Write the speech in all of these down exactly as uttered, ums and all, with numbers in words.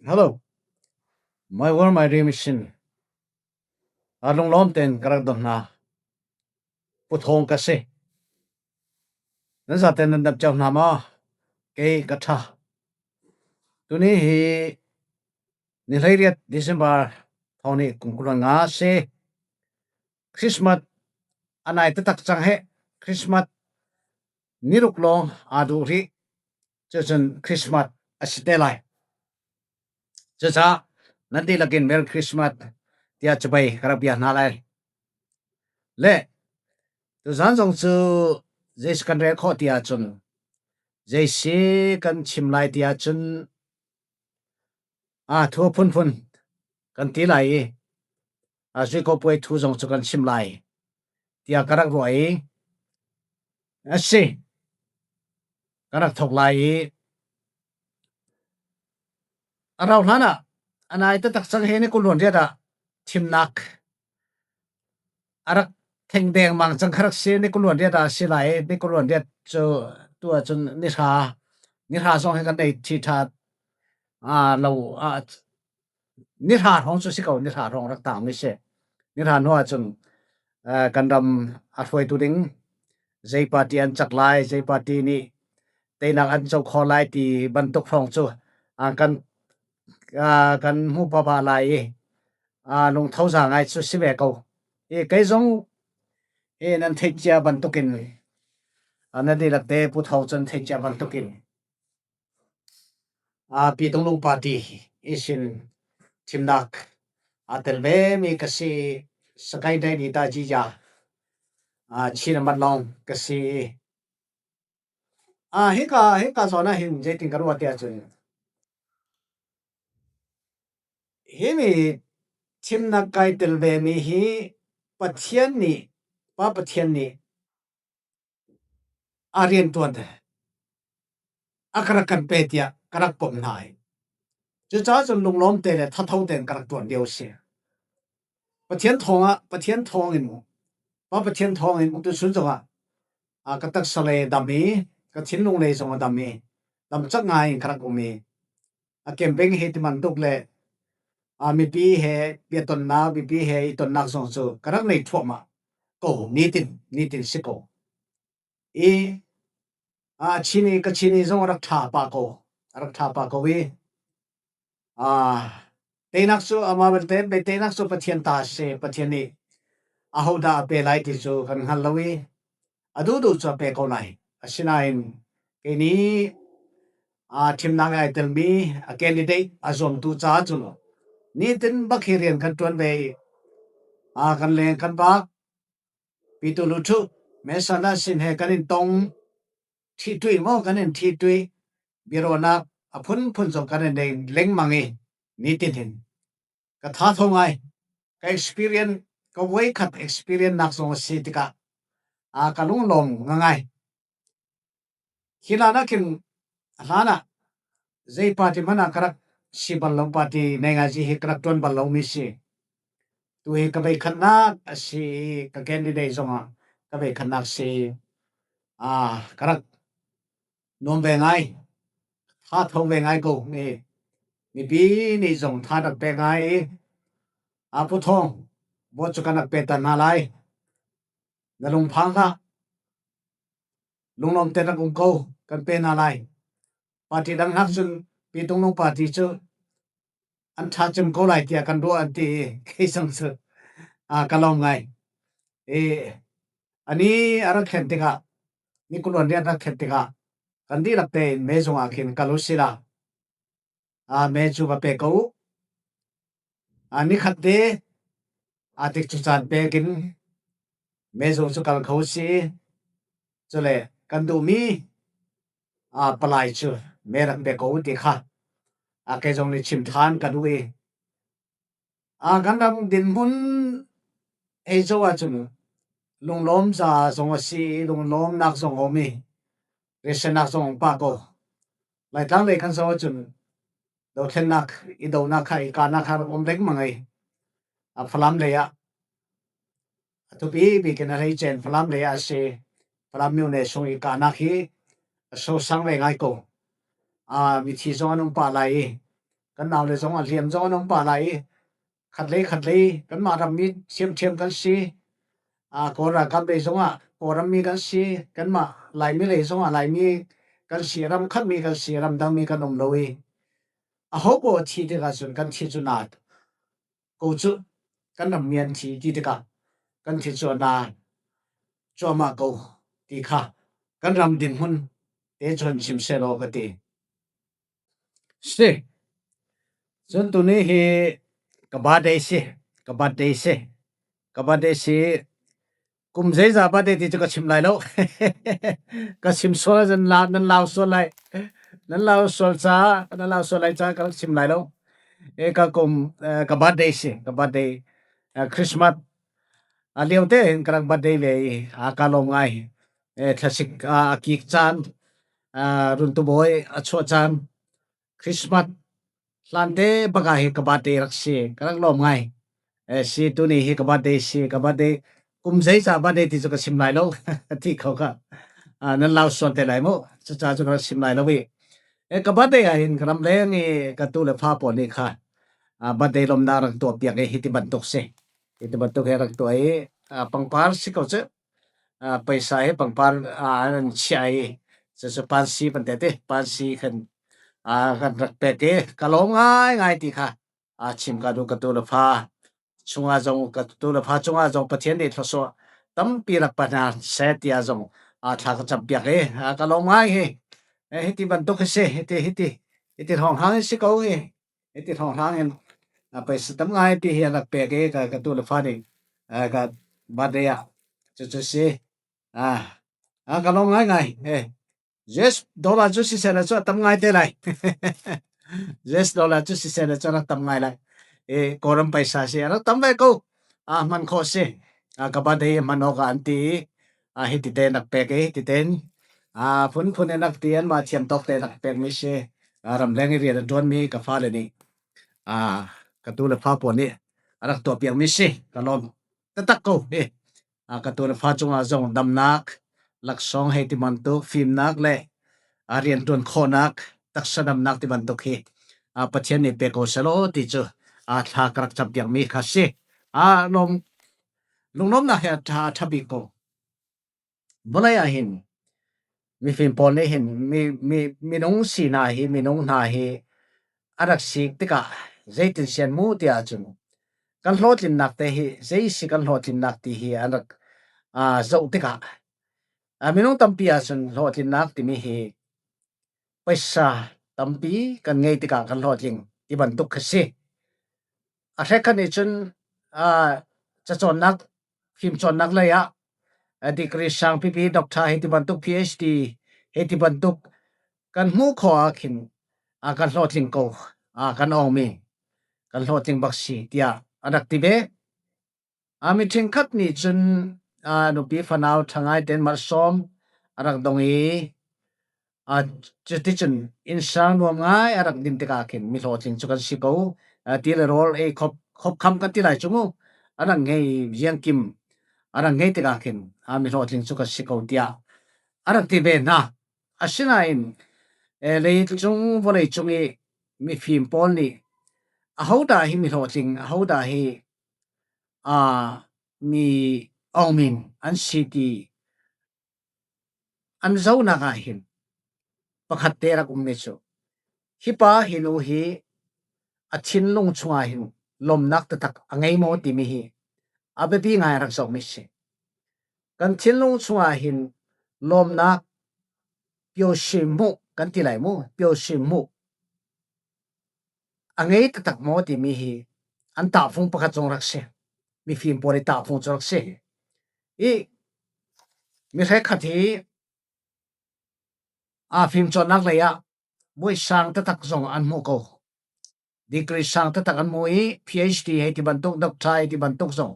Hello, my world, my dream mission. A lunglawm ten ka rak don hna. Pu Thawng ka si. Nan zate nan dam cio hna maw? Kei ka ṭha. Tuni hi ni hleiriat December thawng nih kum kul nga a si. Christmas a nai taktak cang he. Christmas ni ruk lawng aa duh rih. Cucun Christmas a si te lai. Cucaah nan dihlak in Merry Christmas tiah cibai ka rak bia hna lai. Le tuzan zong cu zei si kan rel khawh ti ahcun, zei si kan chim lai ti ahcun, aa, thu a phunphun kan ti lai i, aa, zui ko puai thu zong cu kan chim lai tiah ka rak ruah i, a si, ka rak thawk lai i, a rau hlan ah a nai taktak cang he ni kul hluan riat ah thimnak a rak thleng dengmang cang kha rak si, ni kul hluan riat ah a si lai. Ni kul hluan riat cu tu ahcun ni hra, ni hra zong he kan nei ṭhi ṭha, aa, lo, aa, ni hra hrawng cu si ko, ni hra hrawng rak tangmi si. Ni hra hnu ahcun, aa, kan ram a hruaitu ding zei party an cak lai, zei party nih teinak an co kho lai ti bantuk hrawng cu, aa, kan, aa, kan hmu pahpah lai i, aa, lungtho za ngai cu si ve ko. I kei zong i nan theih cia bantukin, aa, nan dihlak te Pu Thawng cun theih cia bantukin, aa, Pi Tunglung party ihsin thimnak aa tel vemi ka si. Sakai dai ni ta jija, aa, Chin a man lawng ka si. Aa, hika, hika zawn ah hin zeitin ka ruah ti ahcun, himi thimnak kai tel vemi hi Pathian nih, Pa Pathian nih a rianṭuan a ka rak kan pe tiah ka rak pom hna i, cucaah cun lunglawm te le thatho tein ka rak ṭuan lio a si. Pathian thawngah, Pathian thawngin, Pa Pathian thawngin tusun zongah, aa, ka taksa lei a dam i, ka thinlung lei zong a dam i, dam cak ngai in ka rak um i, a campaign he ti bantuk le, aa, mipi he biatonnak, mipi he i tonnak zong cu ka rak nei thuahmah ko, nitin, nitin si ko. I, aa, Chin i, ka Chin i zong a rak ṭha pah ko, a rak ṭha pah ko i, aa, teinak cu amah belte, bei teinak cu Pathian ta a si, Pathian nih ahodah a pe lai ti cu kan hngal lo i, a duhduh cu a pe ko lai. Asinain kei nih, aa, thimnak ai telmi a candidate a zuamtu caah cun nitin bak hi rian kan ṭuan ve i, aa, kan leng kan vak, Pi Tulu Thuh, Mesa na sin he kan in tong, ṭhihtuih maw kan in ṭhihtuih, biaruahnak a phunphun zong kan in nei lengmang i, nitin hin ka thatho ngai, ka experience, ka voikhat experience nak zong a si tikah, aa, ka lunglawm ngaingai. Khi hlan ah khin, hlan ah zei party hmanh ah ka rak si bal lo, party nei ngai, zei hi ka rak ṭuan bal lomi si. Tu hi ka voikhatnak a si i, ka candidate zongah ka voikhatnak si i, aa, ka rak nuam ve ngai, thatho ve ngai ko. Mi, mipi nih zong tha rak pe ngai i, aa, Pu Thawng, vote cu kan rak pe ta hna lai. Na lungphang hlah. Lunglawm te rak um ko, kan pe hna lai. Party dang hnak cun Pi Tunglung party cu an ṭha cem ko lai tiah kan ruah an ti i, kei zong cu, aa, ka lawm ngai. I, ani a rak khen tikah, ni kul hluan riat rak khen tikah, kan dihlak tein May zung ah khin kal u sila, aa, May cu va pe ko u. Aa, nikhat te aa, tikcu caan pek in May zung cu kal kho si. Cule kan duhmi, aa, palai cu May rak pe ko u ti kha, aa, kei zong nih chim ṭhan ka duh i, aa, kan ram dinhmun hei co ahcun lunglawm za zong a si i, lunglawmnak zong a um i, riansiatnak zong a um pah ko. Laitlang lei kan zoh ahcun dothlennak, i dohnak kha, i kahnak kha rak um lengmang i, a Falam lei ah, a thupi bik in a hleice in Falam lei ah a si. Falam myone sung i kahnak hi a sosang ve ngai ko. Aa, mithi zong an um pah lai i, kan nau le zong a liam zong an om pah lai i, khat lei khat lei kanmah ram mi thiamthiam kan si. A, Kawl ralkap lei zong ah Kawl ram mi kan si, kanmah Laimi lei zong ah Laimi kan si, ram khat mi kan si, ram dang mi kan om lo i, a hopaw a thi tikah cun kan thi cu na ko cu, kan ram mi an thi ti tikah kan thi cu a na cuahmah ko ti kha kan ram dinhmun te cu an chim seh law ka ti. Si. Cun tuni hi ka birthday si, ka birthday si, ka birthday si. Kum zeiza birthday ti cu ka chim lai lo. Ka chim sual nan la, nan lau sual lai. Nan lau sual ca, nan lau sual lai ca ka chim lai lo. E ka kum, eh, ka birthday si, ka birthday, eh, Christmas a lio te hin ka rak birthday ve i, a ka lawm ngai. E thlasik a, a kik caan, a runtu bawi a chuah caan, Christmas hlante baka hi ka birthday rak si, ka rak lawm ngai. E, si tuni hi ka birthday si, ka birthday kum zeiza birthday ti cu ka chim lai lo. Ti kho kha. A, nan lau sual te lai mu. Cuca cu ka rak chim lai lo i. E, ka birthday ah hin ka ramleng i ka tu le fa pawl nih kha, a, birthday lawmnak rak tuah piak i hiti bantuk si. Hiti bantuk hi rak tuah i, a, pangpar si ko cu. A, paisa hi pangpar, a, an chia i. Cucu pansi pante ti, pansi khan, a, kan rak pek i ka lawm ngai ngai ti kha, a, chim ka duh ka tu le fa chungah zong, ka tu le fa chungah zong Pathian nih thluasuah tampi rak pahna seh tiah zong, a, thla ka campiak i, a, ka lawm ngai hi. E, hiti bantuk hi si, hiti, hiti, hiti hrawnghrang hi si ko hi. Hiti hrawnghrang in, a, paisa tam ngai ti hi a rak pek i ka, ka tu le fa nih, a, ka birthday ah. Cucu si. A, a, ka lawm ngai ngai. E, U S dollar cu siseh le cu a tam ngai te lai. U S dollar cu siseh le cu a rak tam ngai lai. E, Kawlram paisa si a rak tam ve ko. A, hman khawh si. A, ka birthday hman awk ah an ti i, a, hiti tein rak pek i, hiti tein, a, phunphun in rak ti, anmah thiam tawk te rak pek mi si. A, ramleng i rian a ṭuan mi ka fale nih, a, ka tu le fa pawl nih a rak tuah piak mi si. Ka lawm taktak ko hi. A, ka tu le fa cungah zong damnak, laksawng hei ti bantuk, fimnak le, a, rianṭuan khawhnak, taksa damnak ti bantuk hi, a, Pathian nih pe ko seh law ti cu, a, thla ka rak campiak mi kha si. A, lawm, lunglawmnak hi a ṭha, a ṭha bik ko. Vawlei ah hin mifim pawl nih hin mi, mi, minung si hna hi, minung hna hi a rak sik tikah zeitin sian mu ti ahcun kan hlawhtlinnak te hi, zei si kan hlawhtlinnak ti hi an rak, aa, zoh tikah, aa, minung tampi ahcun hlawhtlinnak timi hi paisa tampi kan ngei tikah kan hlawhtling ti bantuk kha si. A hrekkhat nih cun, aa, cacawnnak, fimcawnnak lei ah, aa, degree sang pipi, doctor hei ti bantuk, P H D hei ti bantuk kan hmuh khawh ah khin, aa, kan hlawhtling ko, aa, kan awngmi kan hlawhtling bak si tiah a rak ti ve. Aa, mi ṭhenkhat nih cun, aa, nupi fanau ṭhangai tein malsawm a rak dong i, aa, cuticun innsang nuam ngai a rak din tikah khin mi hlawhtling cu kan si ko. Aa, ti le rawl ei khop, khopkham kan ti lai cu mu, a rak ngei ziangkim a rak ngei tikah khin, aa, mi hlawhtling cu kan si ko tiah a rak ti ve hna. Asinain, ee, leicung, vawleicung i mifim pawl nih ahodah hi mi hlawhtling, ahodah hi, aa, mi awngmi an si ti an zohnak ah hin pakhat te rak ummi cu, hi pa hi nu hi a thinlung chungah hin lawmnak taktak a ngei maw timi hi a biapi ngai a rak zohmi si. Kan thinlung chungah hin lawmnak, piosim hmuh kan ti lai mu, piosim hmuh a ngei taktak maw timi hi an tahfung pakhat zong rak si. Mifim pawl i tahfung cu rak si. I mi hrekkhat hi, aa, fimcawnnak lei ah buai sang taktak zong an hmuh ko. Degree sang taktak an hmu i, P H D hei ti bantuk, doctor hei ti bantuk zong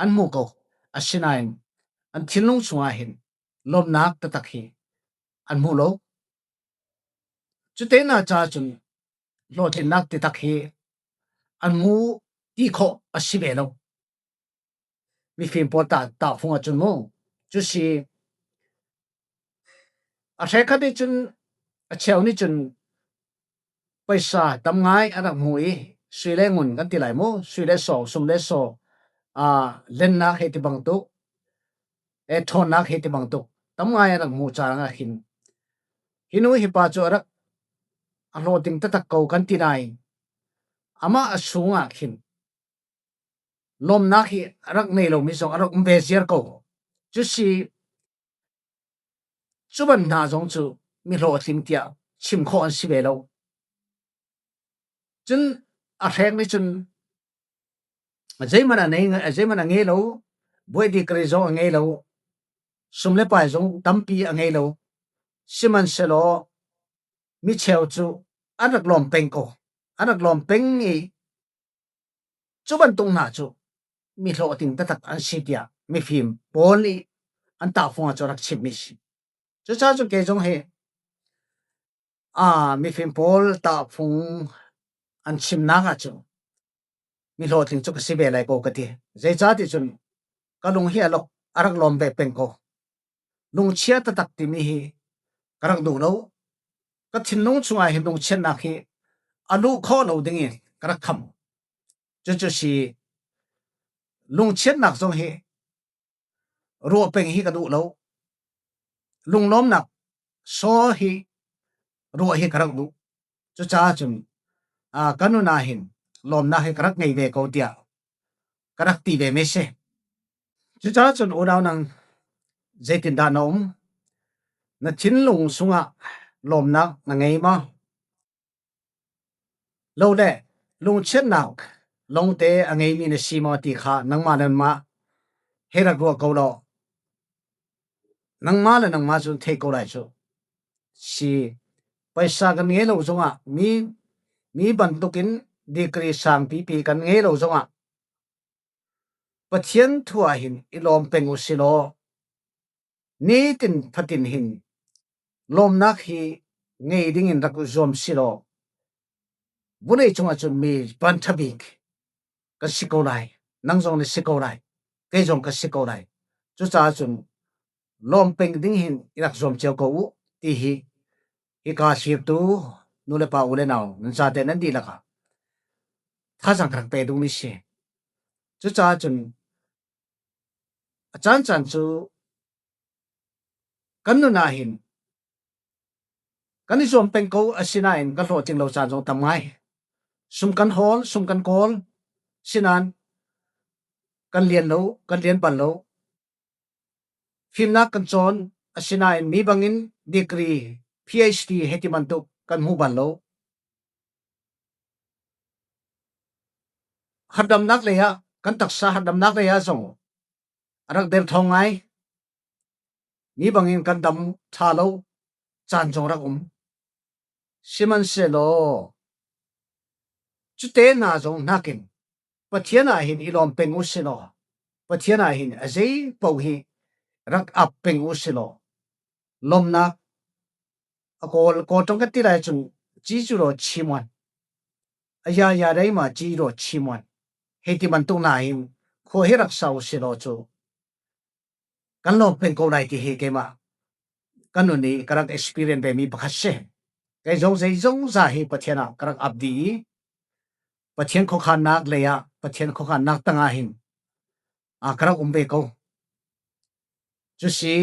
an hmuh ko. Asinain an thinlung chungah hin lawmnak taktak hi an hmuh lo. Cute hna ca cun hlawhtlinnak taktak hi an hmu ti khawh a si ve lo. Mifim pawl ta, tahfung ah cun mu. Cu si, a hrekkhat nih cun, a cheu nih cun paisa tam ngai a rak mu i, sui le ngun kan ti lai mu, sui le saw, sum le saw, a, lennak hei ti bang tuk, e, thawnnak hei ti bang tuk tam ngai a rak mu ca ah khin, hi nu hi pa cu a rak a hlawhtling taktak ko kan ti nain, amah a sungah khin lawmhnak hi a rak nei lomi zong a rak um ve ziar ko. Cu si, cu ban hna zong cu mi hlawhtling tiah chim khawh an si ve lo. Cun a hrek nih cun zeihmanh a nei, zeihmanh a ngei lo, buai degree zong a ngei lo, sum le pai zong tampi a ngei lo. Sihmanhsehlaw, mi cheu cu an rak lawm peng ko, an rak lawm peng i, cu bantuk hna cu mi hlawhtling taktak an si tiah mifim pawl nih an tahfung ah cu a rak chimhmi si. Cucaah cun kei zong hi, aa, mifim pawl tahfung an chimnak ah cun mi hlawhtling cu ka si ve lai ko ka ti. Zeicah ti cun ka lung hi a lok, a rak lawm ve peng ko. Lungchia taktak timi hi ka rak duh lo. Ka thinlung chungah hin lungchiatnak hi a luh khawh lo dingin ka rak kham. Cucu si, lungchiatnak zong hi ruah peng hi ka duh lo. Lunglawmnak saw hi ruah hi ka rak duh. Cucaah cun, aa, ka nun ah hin lawmnak hi ka rak ngei ve ko tiah ka rak ti ve mi si. Cucaah cun unau nang zeitindah na um? Na thinlung sungah lawmnak na ngei maw? Lo le, lungchiatnak lawngte a ngeimi na si maw ti kha nangmah le nangmah hei rak ruah ko law, nangmah le nangmah cu theih ko lai cu si. Paisa kan ngei lo zongah, mi, mi bantukin degree sang pipi kan ngei lo zongah, Pathian thu ah hin i lawm peng u si law, nitin phatin hin lawmnak hi ngei dingin rak zuam si law, vawlei cungah cun mi van ṭha bik kan si ko lai, nang zong na si ko lai, kei zong ka si ko lai. Cucaah cun lawm peng ding hin i rak zuam cio ko u, ti hi, hi ka sirtu nu le pa, u le nau, nan zate nan dihlak ah thazaang ka rak pe duhmi si. Cucaah cun a caan caan cu kan nun ah hin kan i zuam peng ko, asinain kan hlawhtling lo caan zong tam ngai. Sum kan hawl, sum kan kawl, sinain kan lian lo, kan lian bal lo. Fimnak kan cawn, asinain mi bangin degree, P H D hei ti bantuk kan hmuh bal lo. Harhdamnak lei ah, kan taksa harhdamnak lei ah zong a rak der thawng ngai. Mi bangin kan dam ṭha lo caan zong rak um. Sihmanhsehlaw, cute hna zong hnakin Pathian ah hin i lawm peng u si law, Pathian ah hin a zei paoh hi rak ap peng u si law, lawmhnak a kawl, kawl ṭong kan ti lai cun, ci cu raw chimuan, a ya ya dai ma ci raw chimuan, hei ti bantuk hna hin khua hi rak sa u si law cu, kan lawm peng ko lai ti hi keimah ka nun i ka rak experience vemi pakhat si. Kei zong zeizong za hi Pathian ah ka rak ap dih i, Pathian khuakhannak lei ah, Pathian khuakhannak tangah hin, aa, ka rak um ve ko. Cu si,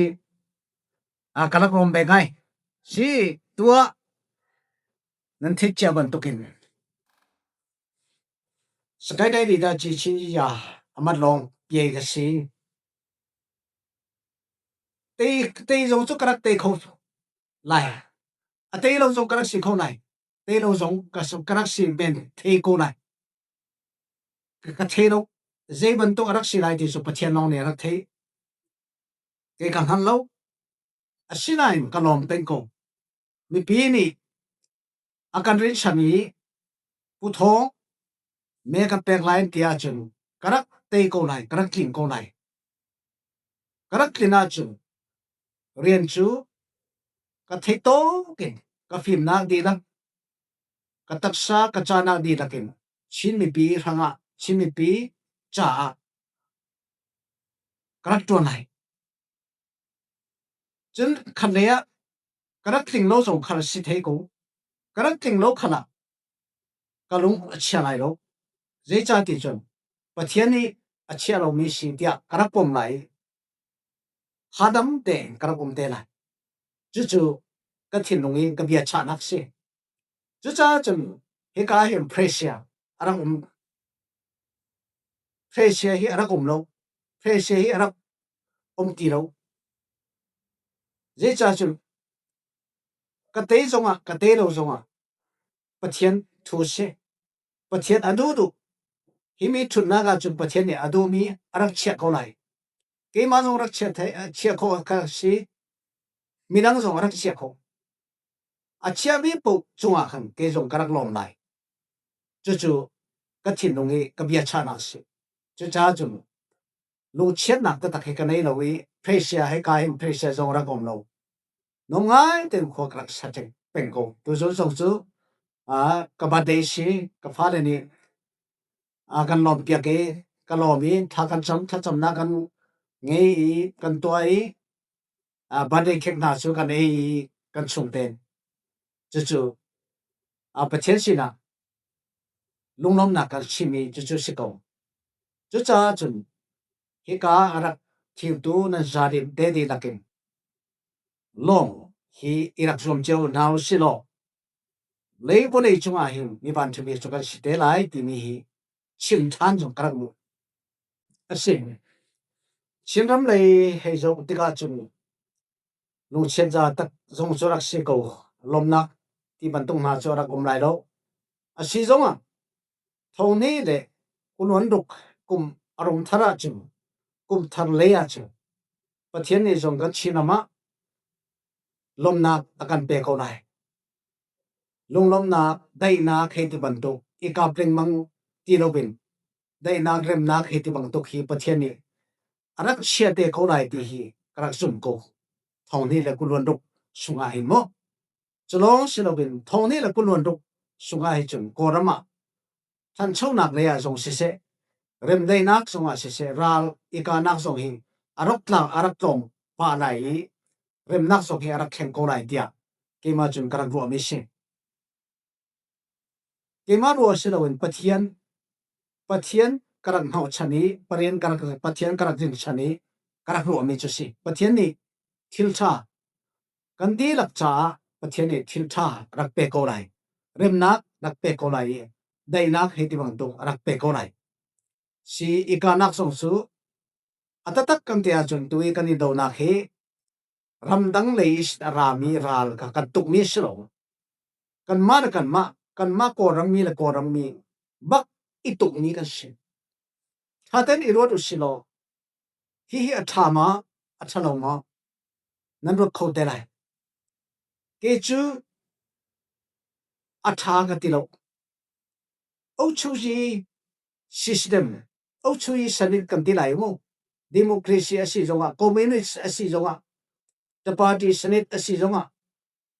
aa, ka rak lawm ve ngai. Si, tuah nan theih cia bantukin Sagaing Daily dah ci chin ya a mat lawng piai ka si. Tei, tei zong cu ka rak tei kho lai. A tei lo zong ka rak si kho lai. Tei lo zong ka, ka rak si men thei ko lai. Ka, ka thei lo. Zei bantuk a rak si lai ti cu Pathian lawng nih a rak thei. Kei ka hngal lo. Asinain ka lawm peng ko. Mipi nih a kan rinsan i, Pu Thawng, me kan pek lai an ti ahcun ka rak tei ko lai, ka rak tling ko lai. Ka rak tlin ahcun rian cu ka theih tawk in ka fimnak dihlak, ka taksa, ka cahnak dihlak in Chin mipi hrangah, Chin mipi caah ka rak ṭuan lai. Cun khatlei ah ka rak tling lo zong khal a si thei ko. Ka rak tling lo khal ah ka lung a chia lai lo. Zeicah ti cun Pathian nih a chiah lomi si tiah ka rak pom lai. Hadam tein ka rak um te lai. Cucu ka thinlung i ka bia chahnak si. Cucaah cun hika hin pressure a rak um, pressure hi a rak um lo, pressure hi a rak um ti lo. Zeicah cun ka tei zongah, ka tei lo zongah Pathian thu si. Pathian a duh duh. Himi ṭhutnak ah cun Pathian nih a duhmi a rak chiah ko lai. Keimah zong rak chiah thei, a chiah khawh ka si. Midang zong a rak chiah khawh. A chiahmi paoh cungah khan kei zong ka rak lawm lai. Cucu ka thinlung i ka bia chahnak si. Cucaah cun lungchiatnak taktak hi ka nei lo i, pressure hi ka hin pressure zong rak um lo. Nuam ngai tein khua ka rak sa ceng peng ko. Tuzun zong cu, aa, ka birthday si, ka fale nih, aa, kan lawm piak i, ka lawm i, thla kan cam, thlacamnak kan ngei i, kan tuah i, aa, birthday cake hna cu kan ei i, kan chungten. Cucu, aa, Pathian sinah lunglawmhnak kan chimmi cucu si ko. Cucaah cun hika a rak thimtu nan zarin te dihlak in lawng hi i rak zuam cio hna u si law, lei vawlei cungah hin mi vanṭhumi cu kan si te lai timi hi chim ṭhan zong ka rak hmuh a si. Chinram lei hei zoh tikah cun lungchiat za tak zong cu rak si ko, lawmhnak ti bantuk hna cu a rak um lai lo. A si zongah, thonghnih le kuluan ruk kum a rung thar ahcun, kum thar lei ahcun, Pathian nih zong kan Chinram ah lawmhnak a kan pe ko lai. Lunglawmhnak, daihnak hei ti bantuk i kap lengmang ti loin, daihnak, remnak hei ti bantuk hi Pathian nih a rak chiah te ko lai ti hi ka rak zum ko. Thonghnih le kuluan ruk sungah hin maw? Cu lawng si loin, thonghnih le kuluan ruk sungah hi cun Kawlram ah ṭhanchonak lei ah zong siseh, remdaihnak zongah siseh, ral i kahnak zong hi a rak tlang, a rak tlawng pah lai i, remnak zong hi a rak thleng ko lai tiah keimah cun ka rak ruahmi si. Keimah ruah si loin Pathian, Pathian ka rak hnawhchan i, Pathian ka rak, Pathian ka rak rinhchan i, ka rak ruahmi cu si. Pathian nih thil ṭha kan dihlak caah Pathian nih thil ṭha rak pe ko lai. Remnak rak pe ko lai i, daihnak hei ti bantuk rak pe ko lai. Si i kahnak zong cu a taktak kan ti ahcun tu i kan i dohnak hi ramdang lei ihsin a rami ral kha kan tukmi a si lo. Kanmah le kanmah, kanmah Kawlrammi le Kawlrammi bak i tukmi kan si. Ṭhaten i ruat u si law, hihi a ṭha maw, a ṭha lo maw, nan ruat kho te lai. Kei cu a ṭha ka ti lo. Ochuyi system, ochuyi sanit kan ti lai mu. Democracy a si zongah, communist a si zongah, the party sanit a si zongah,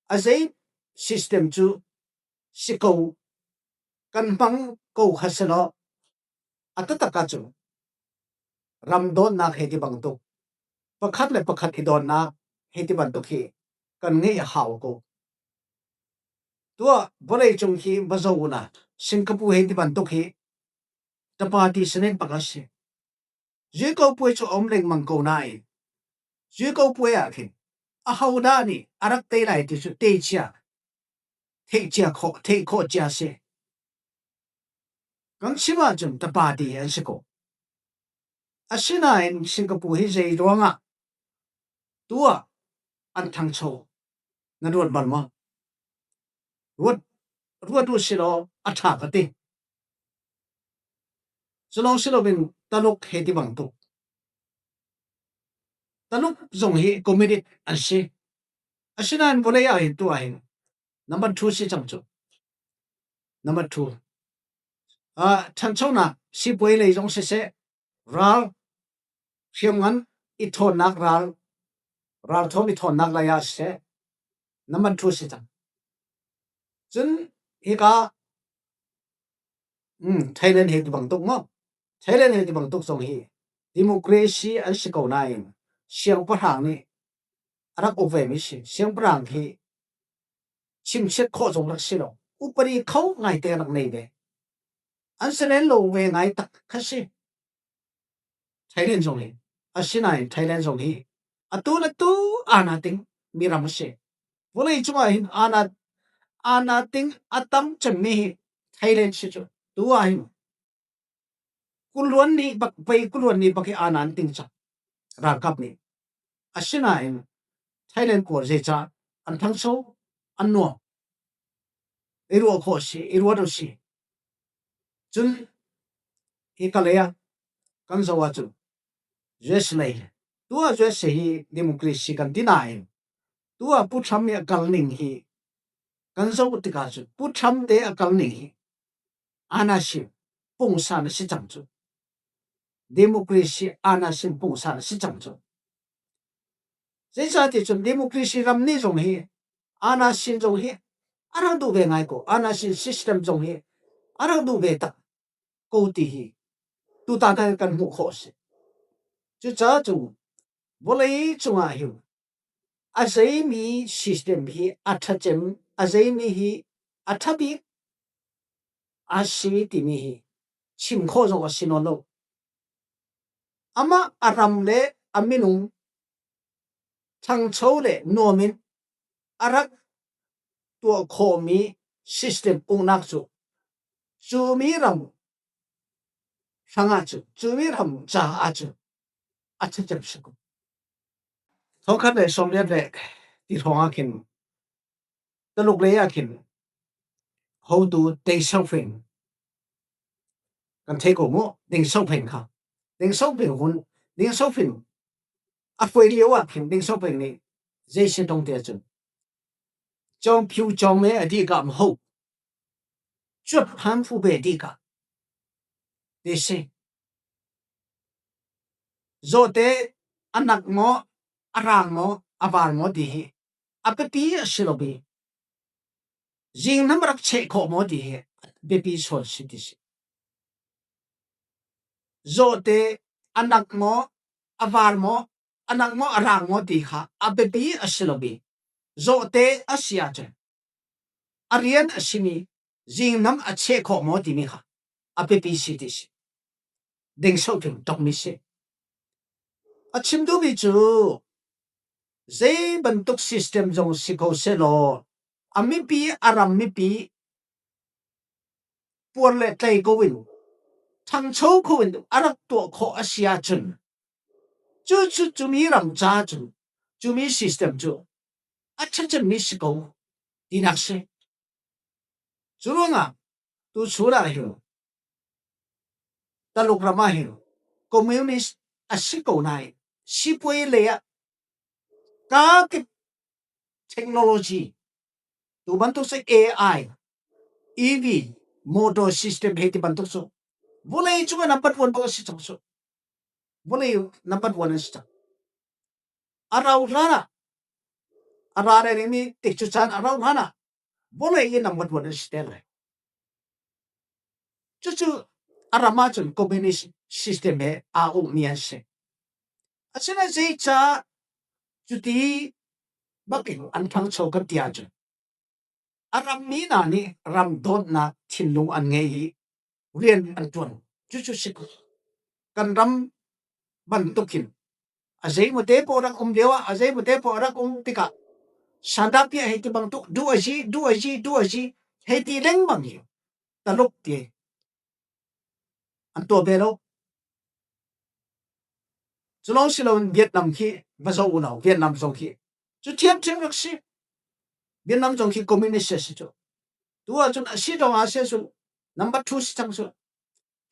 a zei system cu si ko, kan hmang ko kha selaw, a taktak ahcun ram dawnnak hei ti bantuk, pakhat le pakhat i dawnnak hei ti bantuk hi kan ngeih a hau ko. Tuah vawleicung hi va zoh uhla, Singapore hei ti bantuk hi the party sanit bak a si. Zui ko puai cu a um lengmang ko nain, zui ko puai ah khin ahodah nih a rak tei lai ti cu tei cia, theih cia khawh, theih khawh cia a si. Kan chim ahcun the party an si ko. Asinain Singapore hi zei ruangah tuah an thangcho na ruat bal maw? Ruat, ruat uh si law a ṭha ka ti. Cu lawng si loin Taluk hei ti bantuk. Taluk zong hi communist an si. Asinain vawlei ah hin tu ah hin number two si cang cu. Number two. Ah, ṭhanchonak sipuai lei zong siseh, ral hriamngan i thawnnak ral, ralthawn i thawnnak lei ah siseh, number two si cang. Cun hika, um, Thailand hei ti bantuk maw? Thailand hei ti bantuk zong hi democracy an si ko nain siangpahrang nih a rak uk vemi si. Siangpahrang hi chimchiat khawh zong rak si lo. Upadi kho ngaite rak nei ve. an selen lo ve ngai tak kha si. Thailand zong hi, asinain Thailand zong hi, a tu le tu aana ting mi ram a si. Vawlei cungah hin aana, aana ting a tam cem mi hi Thailand si cu. Tu ah hin kuluan nih bak, pei kuluan nih bak hi aana an ting cang ralkap nih. Asinain Thailand pawl zeicah an thangso, an nuam, i ruah khawh si, i ruat uh si. Cun hi ka lei ah kan zoh ahcun U S lei, tu ah U S hi democracy kan ti nain, tu ah Pu Trump hi a kal ning hi kan zoh tikah cun Pu Trump te a kal ning hi aana sin pungsan a si cang cu. Democracy aana sin pungsan a si cang cu. Zeicahtiah cun democracy ram nih zong hi aana sin zong hi a rak duh ve ngai ko, aana sin system zong hi a rak duh ve tak ko ti hi tutan kan hmuh khawh a si. Cucaah cun vawlei cungah hin a zeimi system hi a ṭha cem, a zeimi hi a ṭha bik a si timi hi chim khawh zong a si nawn lo. Amah a ram le a minung thangcho le nuam in a rak tuah khawhmi system uknak cu cumi ram hrangah cun, cumi ram caah cun a ṭha cem si ko. Thongkhat le sawmriat le ti hrawngah khin Taluk lei ah khin hotu Deng Xiaoping kan thei ko mu, Deng Xiaoping kha. Deng Xiaoping hun, Deng Xiaoping a hruai lio ah khin Deng Xiaoping nih zei si tong ti ahcun, cawng phiu cawng me a dih kah maho, cuap han fu be dih kah ti si. Zawhte a nak maw, a rang maw, a var maw ti hi a biapi a si lo mi, zing hnam rak cheh khawh maw ti hi a biapi sawn si ti si. Zawhte a nak maw, a var maw, a nak maw, a rang maw ti kha a biapi a si lo mi, zawhte a si ahcun a rian a simi, zing hnam a cheh khawh maw timi kha a biapi si ti si. Deng Xiaoping tongmi si. A chim duhmi cu zei bantuk system zong si ko sehlaw, a mipi, a ram mipi puar le tlei ko in, thangcho ko in a rak tuah khawh a si ahcun, cucu cumi ram caah cun cumi system cu a ṭha cemmi si ko tinak si. Cu ruangah tu chun ah hin Taluk ram ah hin communist a si ko nain sipuai lei ah ka kip technology, tu bantuk si A I, E V, motor system hei ti bantuk cu vawlei cungah number one bak a si cang cu. Vawlei number one an si cang. A rau hlan ah, a ra le rimi tikcu caan a rau hlan ah vawlei i number one an si te lai. Cucu a ram ahcun communist system he aa ukmi an si. Asinain zeicah cuti bakin an ṭhangcho kan ti ahcun, a ram mi hna nih ram dawtnak thinlung an ngei i rian an ṭuan. Cucu si ko. Kan ram bantukin a zeimawte pawl rak um lio ah, a zeimawte pawl rak um tikah, sandapia hei ti bantuk, duh a zi, duh a zi, duh a zi, hei ti lengmang hi Taluk ti an tuah ve lo. Cu lawng si loin Vietnam khi va zoh u lo, Vietnam zong khi cu ṭhiamṭhiam rak si. Vietnam zong khi communist a si cu. Tu ahcun a si dong a si cu number two si cang cu.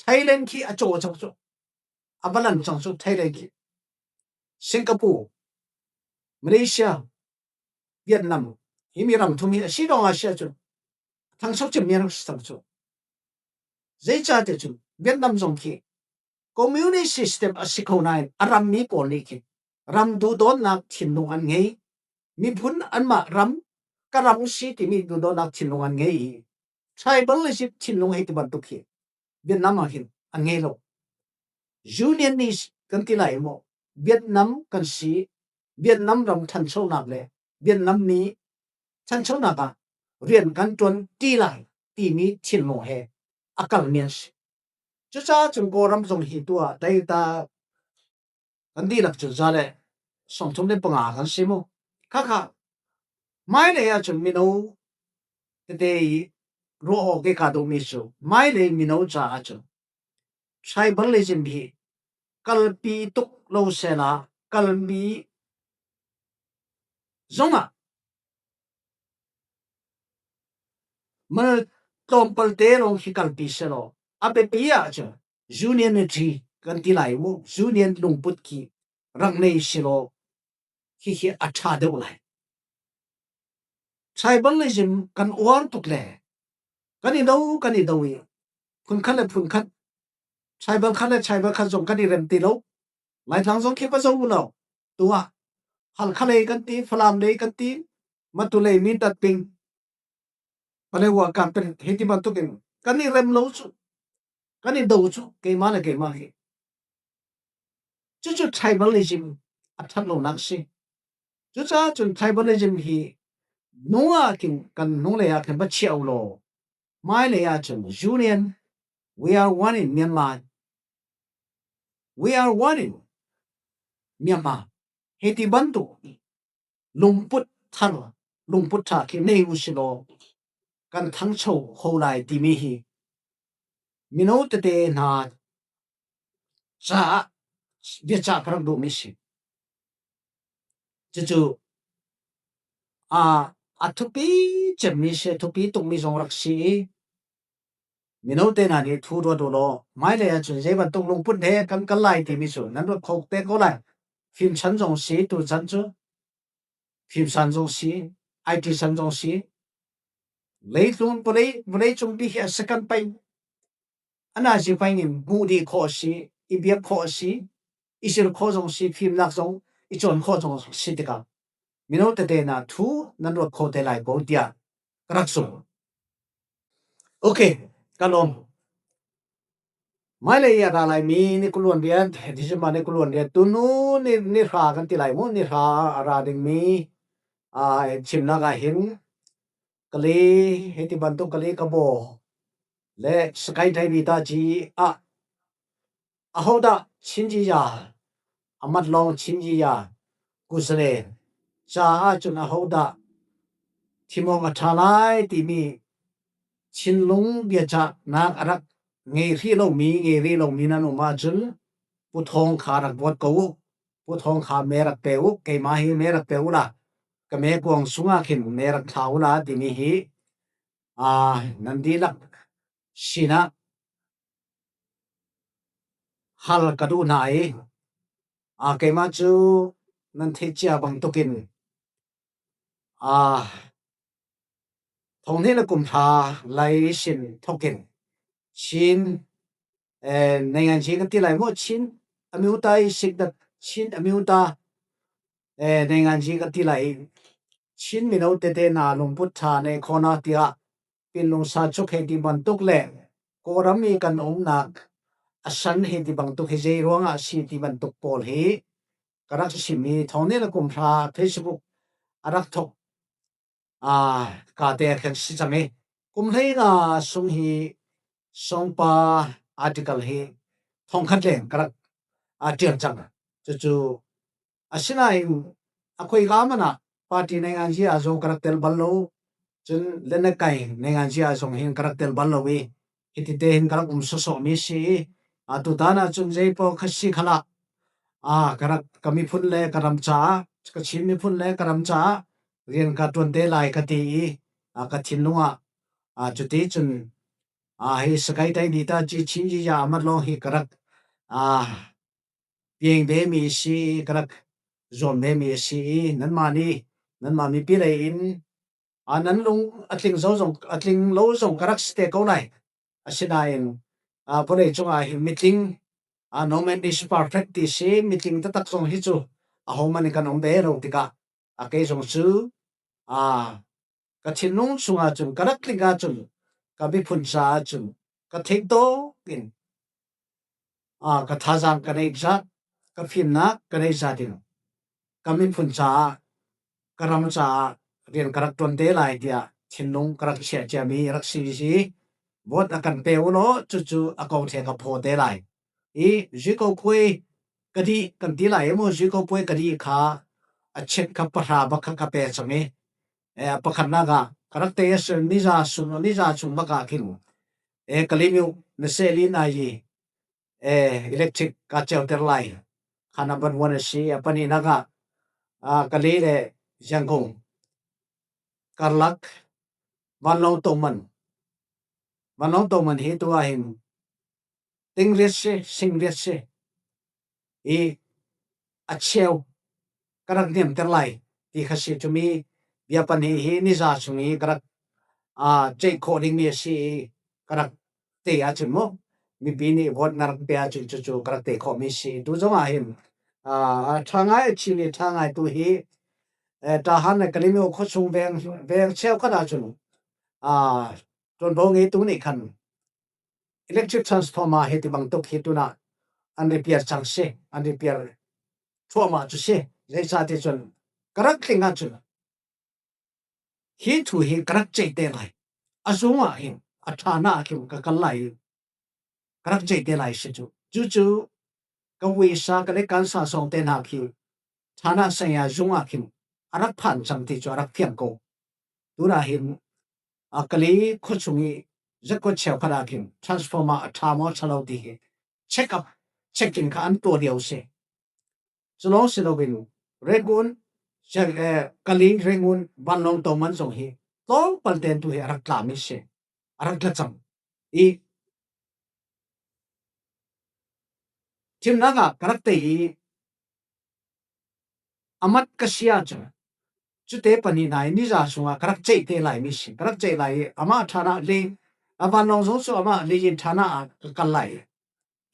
Thailand khi a caw cang cu. A va lan cang cu Thailand khi. Singapore, Malaysia, Vietnam, himi ram thum hi a si dong a si ahcun a thangso cemmi an si cang cu. Zeicahtiah cun Vietnam zong khi communist system a si kho nain a rammi pawl nih khi ram duhdawtnak thinlung an ngei. Miphun anmah ram, ka ram si timi duhdawtnak thinlung an ngei i, tribalism thinlung hei ti bantuk hi Vietnam ah hin an ngei lo. Unionist kan ti lai maw? Vietnam kan si, Vietnam ram ṭhanchonak le Vietnam mi ṭhanchonak ah rian kan ṭuan ti lai timi thinlung he a kalmi an si. Cucaah cun Kawlram zong hi tuah Delta kan dihlak cun za le sawmthum le panga kan si mu. Khakha, hmailei ahcun mino tete i ruah awk i ka duhmi cu hmailei mino caah cun tribalism hi kalpi tuk lo sehla kalpi zongah mal tlawmpalte lawng hi kalpi selaw, a biapi ahcun unity kan ti lai mu, union lungput khi rak nei selaw, hi hi a ṭha deuh lai. Tribalism kan uar tuk le kan i do, kan i do i phunkhat le phunkhat, tribal khat le tribal khat zong kan i rem ti lo. Laitlang zong khi va zo u lo. Tuah Halkha lei kan ti, Falam lei kan ti, Matu lei, Mindat ping, Paletwa kan pen hiti bantukin kan i rem lo cu, kan i do cu keimah le keimah hi. Cucu tribalism a ṭhat lonak si. Cucaah cun tribalism hi nungah khin kan nunglei ah khin va chiah u law, hmailei ahcun union, we are one in Myanmar, we are one in Myanmar, hiti bantuk lungput thar, lungput ṭha khi nei u si law, kan thangcho ho lai timi hi mino tete hna caah biacah ka rak duhmi si. Cucu a, a thupi cemmi si, a thupi tukmi zong rak si i, mino te hna nih thu ruat u law, hmailei ahcun zei bantuk lungput he kan kal lai timi cu nan ruat khawh te ko lai. Fim chan zong si, tu chan cu fim san zong si, I T san zong si, leitlun vawlei, vawlei cungpi hi a second paih, a nazi paih in hmuh dih khawh a si, i biak khawh a si, i zir khawh zong si, fimnak zong i cawn khawh zong si tikah mino tete hna thu nan ruat khawh te lai ko tiah ka rak zumh. Okay, ka lawm. Hmailei a ra laimi ni kuluan riat, December ni kuluan riat, tunu ni, ni hra kan ti lai mu, ni hra a ra dingmi, aa, chimnak ah hin Kali, hiti bantuk Kali Kabaw le Sagaing Daibita ci ah ahodah Chin Yiya, a mat lawng Chin Yiya, Kuzale caah cun ahodah thimawk a ṭha lai timi thinlung biacahnak a rak ngei hrih lomi, ngei rih lomi nan um ahcun Pu Thawng Kha rak ruat ko u, Pu Thawng Kha me rak pe u, keimah hi me rak pe u la, ka me kuang sungah khin me rak thla u la timi hi, aa, nan dihlak sinah hal ka duh hna i, aa, keimah cu nan theih cia bangtukin, aa, thonghnih le kum hra lai sin thokin Chin, eh, nainganzi kan ti lai maw? Chin amyotha i sikdat, Chin amyotha, eh, nainganzi kan ti lai i Chin mino tete hna lungput ṭha nei khawhnak tiah Pinlung Sa Cuk hei ti bantuk le Kawlram i kan umnak a san hei ti bantuk hi zei ruangah a si ti bantuk pawl hi ka rak sim i thonghnih le kum hra Facebook a rak thok, aa, ka te a khen si cang i kum hlei nga sung hi Sawngpa article hi thongkhat leng ka rak, aa, ṭial cang. Cucu asinain a khoika man ah party nainganzi ah zong ka rak tel bal lo, cun lennekai nainganzi ah zong hin ka rak tel bal lo i, hiti te hin ka rak um sawsawhmi si i, aa, tutan ah cun zei pawl kha si khalah, aa, ka rak, ka miphun le ka ram caah, ka Chin miphun le ka ram caah rian ka ṭuan te lai ka ti i, aa, ka thinlung ah, aa, cuticun, aa, hi Sagaing Daibita ci Chin Yiya a mat lawng hi ka rak, aa, piang vemi si i, ka rak zuam vemi si i, nanmah nih, nanmah mipi lei in, aa, nan lung a tling zo zong, a tling lo zong ka rak si te ko lai. Asinain, aa, vawlei cungah hin mitling, aa, no man is perfect ti si, mitling taktak zong hi cu ahohmanh in kan um ve lo tikah, aa, kei zong cu, aa, ka thinlung chungah cun, ka rak tling ahcun, ka miphun caah cun ka theih tawk in, aa, ka thazaang ka neih zat, ka fimnak ka neih zat in ka miphun caah, ka ram caah rian ka rak ṭuan te lai tiah thinlung ka rak chiah ciami rak si si. vote a kan pe uh law, cucu a kong thei ka phaw te lai. I zui ko puai ka dih kan ti lai, emu zui ko puai ka dih kha a check kha pahra bak kha ka pe cang i, eh, pakhatnak ah ka rak te a si niza sung, niza chung bak ah khin, eh, ka lim uh na seh li nai i, eh, electric ka ceuter lai. Khan a ban wan a si, a panihnak ah, ah, ka li le Yangon, Karlak, Vanlawng Toman, Vanlawng Toman hi tu ah hin ting riat si, sing riat si i a cheu ka rak niamter lai ti kha si. Cumi bia pan hi hi niza chung i ka rak, aa, ceih khawh dingmi a si i ka rak te ahcun maw, mipi nih vote na rak pe ahcun cucu ka rak te khawhmi si. Tu zongah hin, aa, ṭha ngai a chim i ṭha ngai tu hi, eh, Tahan le Kalimyo khuachung veng, veng cheukhat ahcun, aa, ṭuanvo ngei tu nih khan electric transformer hi ti bangtuk hi tunah an repair cang si, an repair thluahmah cu si. Zeicahtiah cun ka rak tling ahcun hi thu hi ka rak ceih te lai. A zungah hin a ṭha hna ah khin ka kal lai i ka rak ceih te lai si cu. Cucu ka uisa, ka lekansa sawngte hna khi ṭha hna saya zungah khin a rak phan cang ti cu a rak fiang ko. Tunah hin, a, Kali khuachung i zakua cheukhat ah khin transformer a ṭha maw ṭha lo ti hi check up, check in kha an tuah lio si. Cu lawng si loin Rangoon, eh, Kali, Rangoon, Vanlawng Toman zong hi tlawmpal tein tu hi a rak tlami si, a rak tla cang i thimnak ah ka rak tei i a mat ka si ahcun cute pahnih hna i niza sungah ka rak ceih te laimi si, ka rak ceih lai i amah ṭhan ah lei, a Vanlawng zong cu amah lei in ṭhan ah ka kal lai i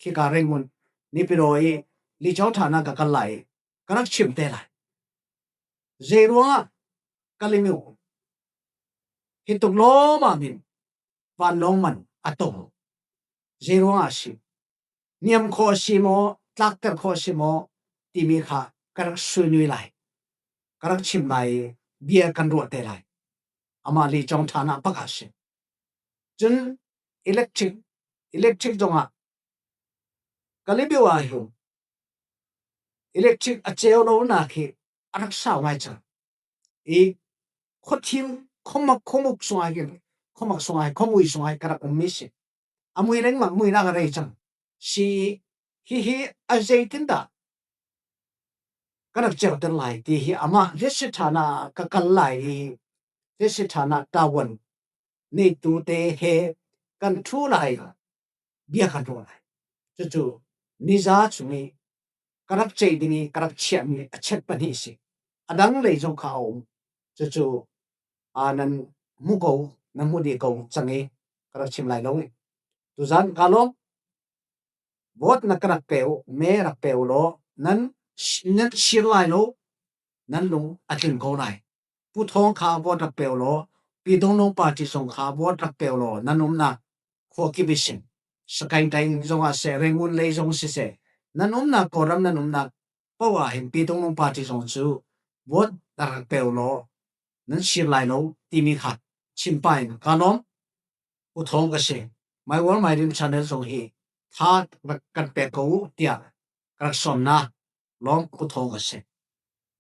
khika Rangoon, Naypyidaw i Licaung ṭhan ah ka kal lai i ka rak chim te lai. Zeiruangah Kalimyo hi tuk lawmam in Vanlawng man a tong? Zeiruangah a si? Niam khawh a si maw, tlakter khawh a si maw timi kha ka rak suinui lai, ka rak chim lai i bia kan ruah te lai. Amah Licaung ṭhan ah pakhat a si. Cun electric, electric zongah Kalimyo ah hin electric a ceu lonak hi a rak sau ngai cang i, khuathim, khuamak, khuamuk sungah hin, khuamak sungah hin, khuamui sungah hin ka rak ummi si. A mui lengmang muinak a rei cang si i, hihi a zeitindah ka rak ceuter lai ti hi amah hlesit ṭhan ah ka kal lai i, hlesit ṭhan ah tawan neitu te he kan ṭhu lai, bia kan ruah lai. Cucu niza chung i ka rak ceih ding i ka rak chiahmi a check pahnih si. A dang lei zong kha a um. Cucu, aa, nan hmu ko, nan hmu dih ko cang i ka rak chim lai lo i. Tuzan ka lawm, vote na ka rak pe u, me rak pe u law, nan, nan chir lai lo, nan lung a tling ko lai. Pu Thawng kha vote rak pe u law, Pi Dong Nung party zong kha vote rak pe u law, nan umnak khua kip ihsin, Sakaing taing zongah seh, Rangoon lei zong siseh, nan umnak Kawlram nan umnak paoh ah hin Pi Dong Nung party zong cu vote na rak pe u law, nan chir lai lo timi kha chim pah in ka lawm. Pu Thawng ka si. My World My Dream channel zong hi tha rak kan pek ko u tiah ka rak sawm hna. Lawm, Pu Thawng ka si.